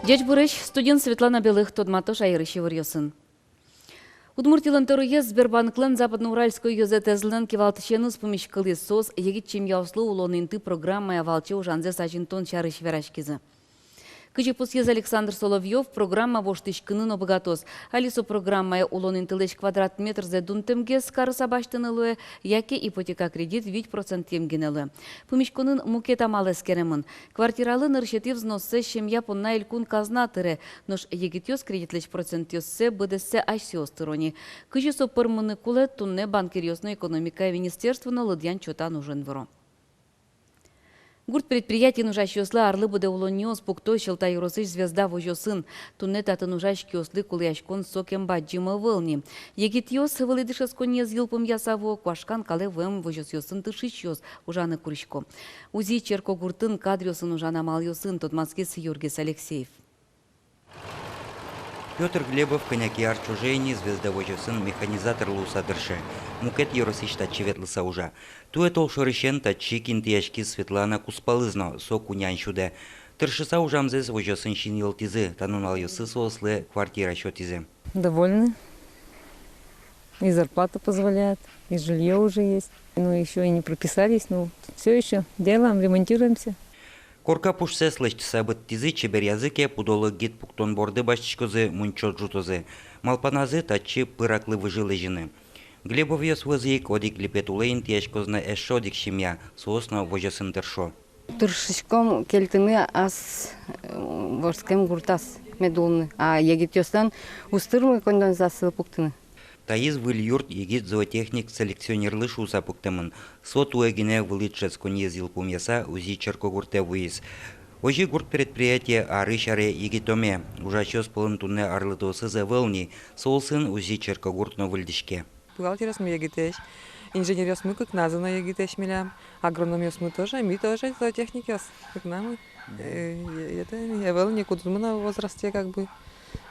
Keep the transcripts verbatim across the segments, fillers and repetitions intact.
Ӟечбуресь! Студиын Светлана Белых. Тодмато шаерысь иворъёсын. Удмуртилэн тӧроез Сбербанклэн Западноуральской ёзэтэзлэн кивалтӥсеныз пумиськылӥз. Соос егит семьяослы улон инты программая валче ужанзэс азинтон сярысь вераськизы. Кызьы пусйиз Александр Соловьёв, программа воштӥськыны но быгатоз. Али со программая улон интылэсь квадрат метрзэ дунтэмгес карыса басьтыны луэ, яке ипотека кредит вить процентъем гинэ луэ. Пумиськонын мукет амал эскеремын. Квартиралы нырысетӥ взноссэ семья понна элькун казна тыре, нош егитъёс кредитлэсь процентъёссэ быдэссэ асьсэос тыро ни. Кызьы со пӧрмыны кулэ, туннэ банкиръёс но экономикая министерство но лыдъян-чотан ужен выро. Гурт предприятиын ужасьёслы арлы быдэ улонниос пукто Сьӧлта ёросысь «Звезда» возёсын. Туннэ татын ужась киослы кулэяськон сокем бадӟым ӧвӧл ни. Егитъёс вылӥ дышетсконниез йылпумъяса вуо, куашкан калэ вуэм возёсъёсын тыршисьёс ужаны курисько. Узи Черкогуртын кадръёсын ужан амалъёсын тодматскиз Юргис Алексеев. Пётр Глебов кӧня ке ар ӵоже ини «Звезда» возёсын механизатор луыса тырше. Мукет ёросысь татчы ветлыса ужа. Туэ толшорысен татчы ик интыяськиз Светлана кузпалыз но, со кунян сюдэ. Тыршыса ужамзэс возёсын синйылтӥзы, та нуналъёсы соослы квартира сётӥзы. Довольны. И зарплата позволяет, и жильё уже есть. Ну, ещё и не прописались, ну, всё ещё делаем, ремонтируемся. Корка пушсэс лэсьтыса быдтӥзы, чеберъязы ке, пудолык гид пуктон борды басьтӥськозы, мунчо ӝутозы. Малпаназы татчы пыраклы выжы лэзьыны. Глебовъёс вӧзы ик одӥг липет улэ интыяськоз на эшшо одӥг семья, соос но возёсын тыршо. Тыршиськом кельтыны ас, э, вордскем гуртаз мед улыны. А егитъёслэн уз тырмы коньдонзэс ассэ пуктыны. Таиз выль юрт егит зоотехник-селекционерлы шуыса пуктэмын. Со туэ гинэ вылӥ дышетсконниез йылпумъяса Узи Черкогуртэ вуиз. Озьы гурт предприятие арысь аре егитоме. Ужасьёс пӧлын туннэ арлыдоосыз ӧвӧл ни, соосын Узи Черкогурт но выльдӥське. Бухгалтеръёсмы егитэсь, инженеръёсмы кыкназы но егитэсь милям, агрономъёсмы тоже, ми тоже зоотехникъёс, кыкнамы. Э, э, это ӧвӧл ни кудзмы но возрасте как бы.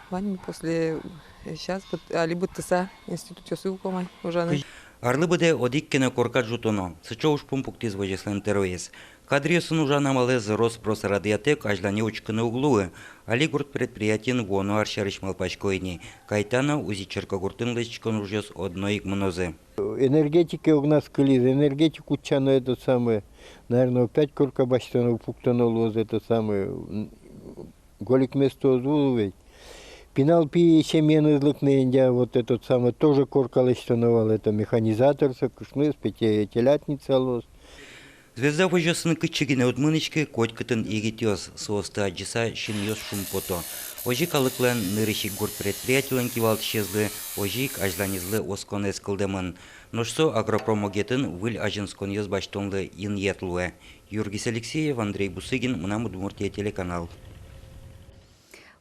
Ваньмы после, э, щас быт-, али быдтыса институтъёсы укомы ай ужаны. Арлы быдэ одӥг ке но корка ӝутоно. Сыӵе ужпум пуктӥз возёслэн тӧроез. Кадръёсын ужан амалэз рос-прос радъятэк, азьлане учкыны уг луы. Али гурт предприятиын вуоно ар сярысь малпасько ини. Кайтано, Узи Черкогуртын лэсьтӥськон ужъёс одно ик мынозы. Энергетике огназ кылиз, энергетик утчано это самое. Наверное, опять корка басьтоно, пуктоно луоз это самое. М, гольык место уз луы ведь. Пинал пи семьяныз лыктыны, Индия, вот этот самый, тоже корка лэсьтоно вал, это механизатор, со кышноез, пе-, те-, телятница луоз. «Звезда» возёсын кытчы гинэ уд мынӥськы, котькытын егитъёс, соосты адӟыса, синъёс шумпото. Озьы калыклэн нырысь ик гурт предприятилэн кивалтӥсезлы, озьы ик азьланезлы осконэз кылдэмын. Нош со агропром огетын выль азинсконъёс басьтонлы инъет луэ. Юргис Алексеев, Андрей Бусыгин, «Мынам Удмуртие» телеканал.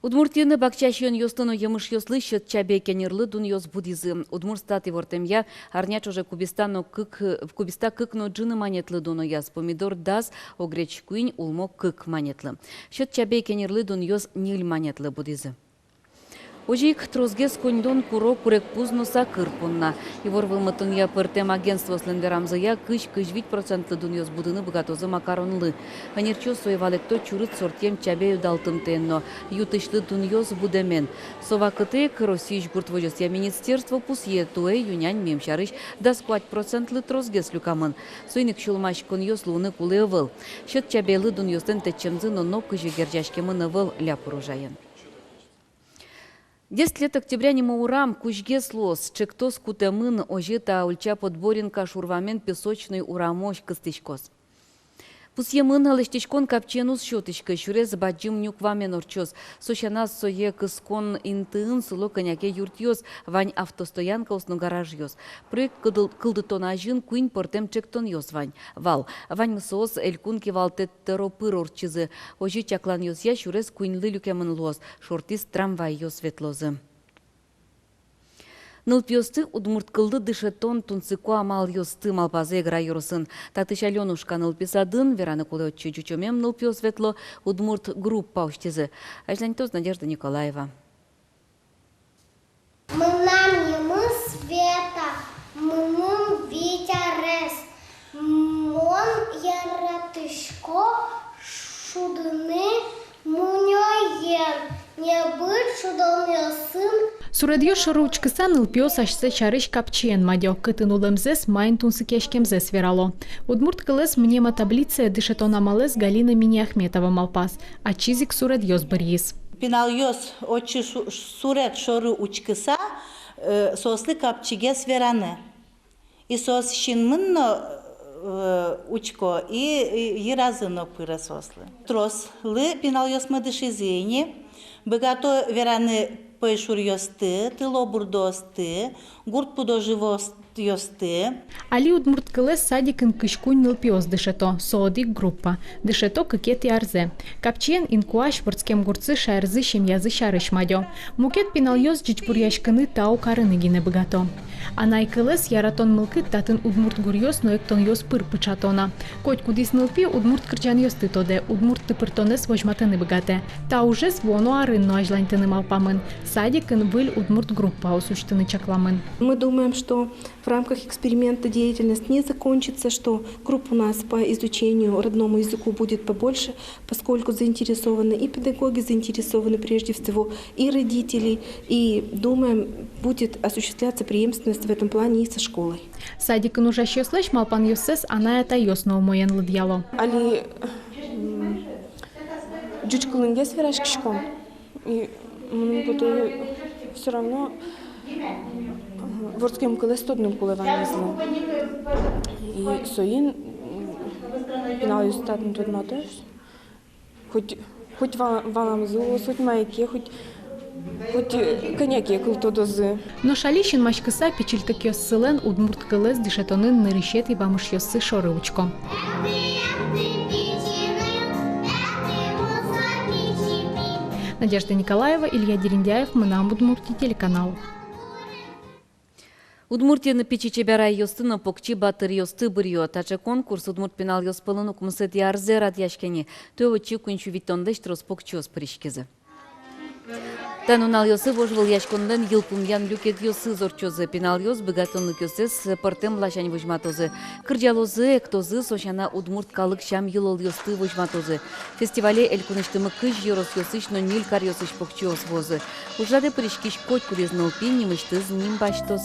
Удмуртиын бакча сиёнъёслы но емышъёслы сьӧд чабей кеньырлы дунъёс будӥзы. Удмуртстат ивортэмъя, арня ӵоже кубиста но кык, кубиста кык но ӝыны манетлы дунояз, помидор дас, огреч куинь, улмо кык манетлы. Сьӧд чабей кеньырлы дунъёс ньыль манетлы будӥзы. Озьы ик тросгес коньдон куро курегпуз но сакыр понна. Ивор вӧлмытонъя пӧртэм агентствоослэн верамзыя, кызь-кызь вить процентлы дунъёс будыны быгатозы макаронлы. Ӧнерчиос сое валэкто чурыт сортъем чабей удалтымтэен но, ю-тысьлы дунъёс будэмен. Со вакытэ ик Россиысь гурт возёсъя министерство пусъе: туэ ю-нянь миым сярысь дас куать процентлы тросгес люкамын. Соин ик сюлмаськонъёс луыны кулэ ӧвӧл. Сьӧд чабейлы дунъёслэн тэтчемзы но нокызьы герӟаськемын ӧвӧл ляб урожаен. «Десять лет Октября» нимо урам кузьгес луоз. Ӵектос кутэмын, озьы та ульча Подборенко шур вамен Песочной урамозь кыстӥськоз. Пусъемын, лэсьтӥськон капчиен уз сётӥськы, сюрес бадӟым нюк вамен ортчоз. Со сяна, сое кыскон интыын сыло кӧня ке юртъёс, вань автостоянкаос но гаражъёс. Проект кылдыл-, кылдытон азьын куинь пӧртэм ӵектонъёс вань, вал. Ваньмыз соос элькун кивалтэт тӧро пыр ортчизы. Озьы чакланъёсъя, сюрес куиньлы люкемын луоз, шортӥз: трамвайёс ветлозы. Нылпиосты удмурт кыллы дышетон тунсыко амалъёсты малпазы Эгра ёросын. Татысь «Алёнушка» нылпи садын, вераны кулэ, отчы ӟучомем нылпиос ветло, удмурт группа усьтӥзы. Азьланьтоз Надежда Николаева. Мынам нимы Света, мыным вить арес. Мон яратӥсько шудыны мунёен. Небыт шудонъёсын. Суредъёс шоры учкыса, нылпиос асьсэ сярысь капчиен мадё, кытын улэмзэс, маин тунсыкъяськемзэс верало. Удмурт кылэз мнемотаблицае дышетон амалэз Галина Миниахметова малпаз, ачиз ик суредъёс быръиз. Пиналъёс отчы шу-, суред шоры учкыса, э, соослы капчигес вераны. И соос синмын но, э, учко, и, и йыразы но пыре соослы. Трослы пиналъёсмы дышизы ини, быгато вераны пӧйшуръёсты, тылобурдоосты, гурт пудо-животъёсты. Али удмурт кылэз садикын кызь куинь нылпиос дышето, со одӥг группа. Дышето кыкетӥ арзэ. Капчиен инкуазь вордскем гуртсы, шаерзы, семьязы сярысь мадё. Мукет пиналъёс ӟичбуръяськыны, тау карыны гинэ быгато. Анай кылэз яратон мылкыд татын удмурт гуръёс но эктонъёс пыр пыӵато на. Котькудӥз нылпи удмурт кырӟанъёсты тодэ, удмурт тыпыртонэз возьматыны быгатэ. Та ужез вуоно арын но азьланьтыны малпамын. Садикын выль удмурт группаос усьтыны чакламын. Мы думаем, что в рамках эксперимента деятельность не закончится, что групп у нас по изучению родному языку будет побольше, поскольку заинтересованы и педагоги, заинтересованы прежде всего и родители, и, думаем, будет осуществляться преемственность в этом плане и со школой. Садикын ужасьёслэсь малпанъёссэс анай-атайёс но умоен лыдъяло. Али, м, ӟуч кылынгес вераськиськом. И мыным потэ, всё равно, м, вордскем кылэз тодыны кулэ ваньмызлы. И соин, м, пиналъёс татын тодматозь. Хоть, хоть ва-, валамзы луоз, хоть мае ке, хоть, хоть, э, кӧня ке кыл тодозы. Нош али синмаськыса, пичильтыкъёссылэн удмурт кылэз дышетонын нырысетӥ вамышъёссы шоры учко. Надежда Николаева, Илья Дерендяев, «Мынам Удмуртие» телеканал. Удмуртиын пичи чеберайёсты но покчи батыръёсты быръё. Таӵе конкурс удмурт пиналъёс пӧлын укмысэтӥ арзэ радъяське ни. Туэ отчы куинь сю витьтонлэсь трос покчиос пыриськизы. Та нуналъёсы вожвылъяськонлэн йылпумъян люкетъёсыз ортчозы. Пиналъёс быгатонлыкъёссэс пӧртэм ласянь возьматозы. Кырӟалозы, эктозы, со сяна удмурт калык сям-йылолъёсты возьматозы. Фестивале элькунысьтымы кызь ёросъёсысь но ньыль каръёсысь покчиос вуозы. Ужрадэ пыриськись котькудӥз нылпи нимысьтыз ним басьтоз.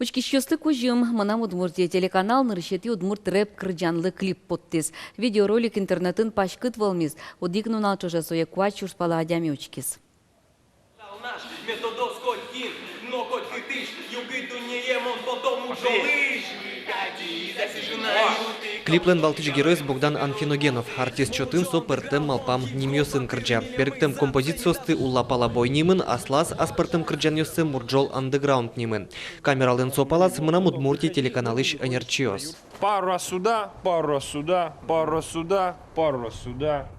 Учкисьёслы кузьым: «Мынам Удмуртие» телеканал нырысетӥ удмурт рэп кырӟанлы клип поттӥз. Видеоролик интернетын паськыт вӧлмиз. Одӥг нунал ӵоже сое куать сюрс пала адями учкиз. Клиплэн валтӥсь геройез Богдан Анфиногенов. Артист чотын со пӧртэм малпам нимъёсын кырӟа. Берыктэм композициосты «Уллапала бой» нимын, аслаз аспӧртэм кырӟанъёссэ «Мурӝол андеграунд» нимын. Камералэн со палаз «Мынам Удмуртие» телеканалысь ӧнерчиос. Пара сюда, пара сюда, пара сюда, пара сюда.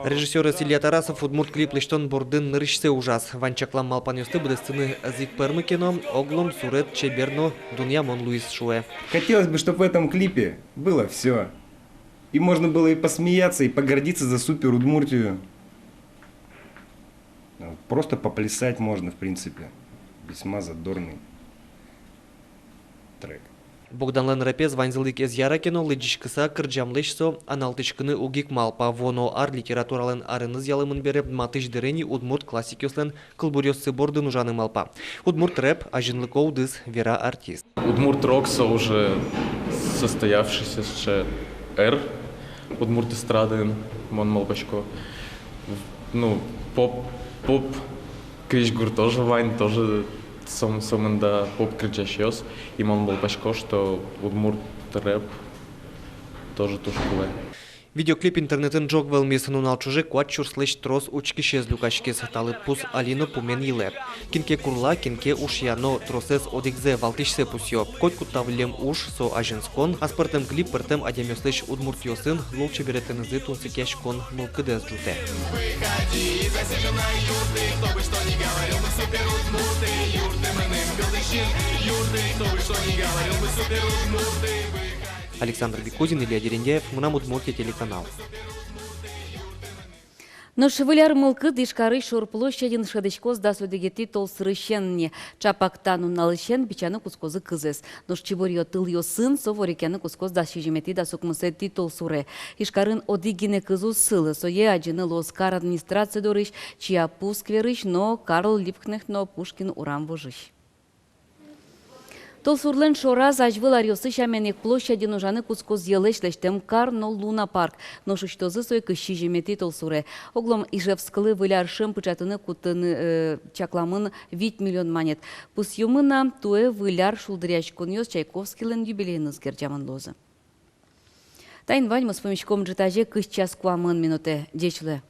Режиссёрез Илья Тарасов удмурт клип лэсьтон бордын нырысьсэ ужаз. Вань чаклам малпанъёсты быдэстыны ӧз ик пӧрмы ке но, оглом суред чебер но дунъямон луиз, шуэ. Хотелось бы, чтоб в этом клипе было всё. И можно было и посмеяться, и погордиться за супер Удмуртию. Вот, просто поплясать можно, в принципе. Весьма задорный трек. Богданлэн рэпез ваньзылы ик ӧз яра ке но, лыдӟиськыса кырӟамлэсь со аналтӥськыны уг ик малпа. Вуоно ар литературалэн арын ӧз ялэмын бере, матысь дыре ни удмурт классикъёслэн кылбуръёссы бордын ужаны малпа. Удмурт рэп — азинлыко удыс, вера артист. Удмурт рок — со уже состоявшийся сыӵе эр удмурт эстрадаын, мон малпасько. Ну, поп, поп крезьгур тоже вань, тоже сом-, сомында поп кырӟасьёс. И мон малпасько, что удмурт рэп тоже туж кулэ. Видеоклип интернетын ӝог вӧлмиз, нунал ӵоже куать сюрслэсь трос учкисез люкаськиз. Та лыдпус али но пумен йылэ. Кин ке курла, кин ке ушъя, но тросэз одӥгзэ, валтӥсьсэ пусъё. Котькуд та выллем уж — со азинскон, аспӧртэм клип пӧртэм адямиослэсь удмуртъёсын лулчеберетэнызы тунсыкъяськон мылкыдэз ӝутэ. Александр Бекузин, Илья Дерендяев, «Мынам Удмуртие» телеканал. Нош Выль ар мылкыд Ижкарысь шор площадьын шӧдӥськоз дас одӥгетӥ толсурысен ни. Чапак та нуналысен бичаны кутскозы кызэз. Нош чиборъё тылъёсын со ворекъяны кутскоз дас сизьыметӥ, дас укмысэтӥ толсуре. Ижкарын одӥг гинэ кыз уз сылы, сое адӟыны луоз кар администрация дорысь, Чьяпу скверысь но, Карл Либкнехт но Пушкин урам вожысь. Толсурлэн шораз азьвыл аръёсы сямен ик площадьын ужаны кутскоз йӧлэсь лэсьтэм кар но лунапарк. Нош усьтозы сое кызь сизьыметӥ толсуре. Оглом Ижевскылы Выль ар шӧм пыӵатыны кутыны, э, чакламын вить миллион манет. Пусъёмы на, туэ Выль ар шулдыръяськонъёс Чайковскийлэн юбилейыныз герӟамын луозы. Таин ваньмыз. Пумиськом ӝытазе кызь час куамын минутэ. Ӟеч луэ.